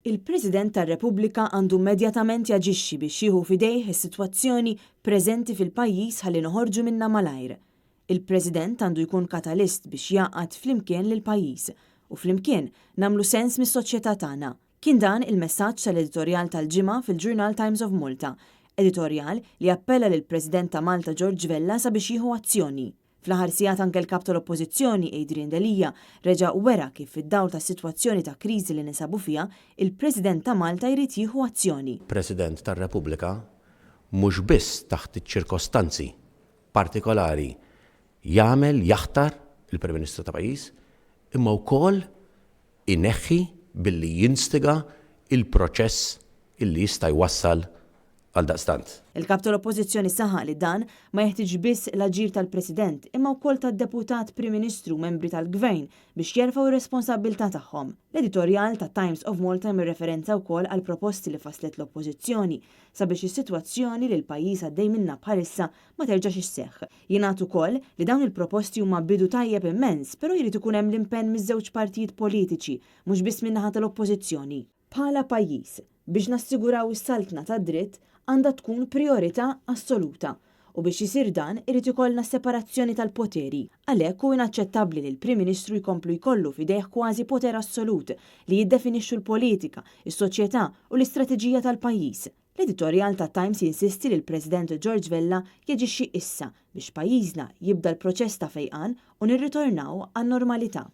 Il-President tar-Repubblika għandu immedjatament jaġixxi biex jieħu f'idejh is-sitwazzjoni preżenti fil-pajjiż ħalli noħorġu minnha malajr. Il-President għandu jkun katalist biex jgħaqqad flimkien lill-pajjiż u flimkien nagħmlu sens mis-soċjetà tagħna. Kien dan il-messaġġ tal-editorjal tal-Ġimgħa fil-ġurnal Times of Malta, editorjal li appella lill-President ta' Malta George Vella sabiex jieħu azzjoni. Fl-aħħar sigħat anke l-Kap tal-Oppożizzjoni Adrian Delia reġa' wera kif fid-dawl tas-sitwazzjoni ta' kriżi li ninsabu fiha, il-President ta' Malta jrid jieħu azzjoni. President tar-Repubblika mhux biss taħt iċ-ċirkostanzi partikolari jagħmel, jaħtar il-Prim Ministru ta' pajjiż, imma wkoll ineħħi billi jinstiga il-proċess illi jista' jwassal għaldaqstant. Il-Kap tal-Oppożizzjoni saħaq li dan ma jeħtieġx biss l-aġir tal-President imma wkoll tad-Deputat Prim Ministru u membri tal-Gvern biex jerfgħu r-responsabbiltà tagħhom. L-editorjal ta' Times of Malta jagħmel referenza wkoll għal proposti li fasslet l-Oppożizzjoni sabiex is-sitwazzjoni li l-pajjiż għaddej minnha bħalissa ma terġax isseħħ. Jingħad ukoll li dawn il-proposti huma bidu tajjeb immens, però jrid ikun hemm l-impenn miż-żewġ partijiet politiċi, mhux biss min-naħa tal-Oppożizzjoni. Bħala pajjiż, biex nassiguraw is-saltna tad-dritt għandha tkun prijorità assoluta u biex isir dan irid ikollna separazzjoni tal-poteri. Għalhekk hu inaċċettabbli li l-Prim Ministru jkomplu jkollu f'idejh kważi poter assolut li jiddefinixxu l-politika, is-soċjetà u l-istrateġija tal-pajjiż. L-editorjal ta' Times jinsisti li l-President George Vella jaġixxi issa biex pajjiżna jibda l-proċess ta' fejqan u nirritornaw għan-normalità.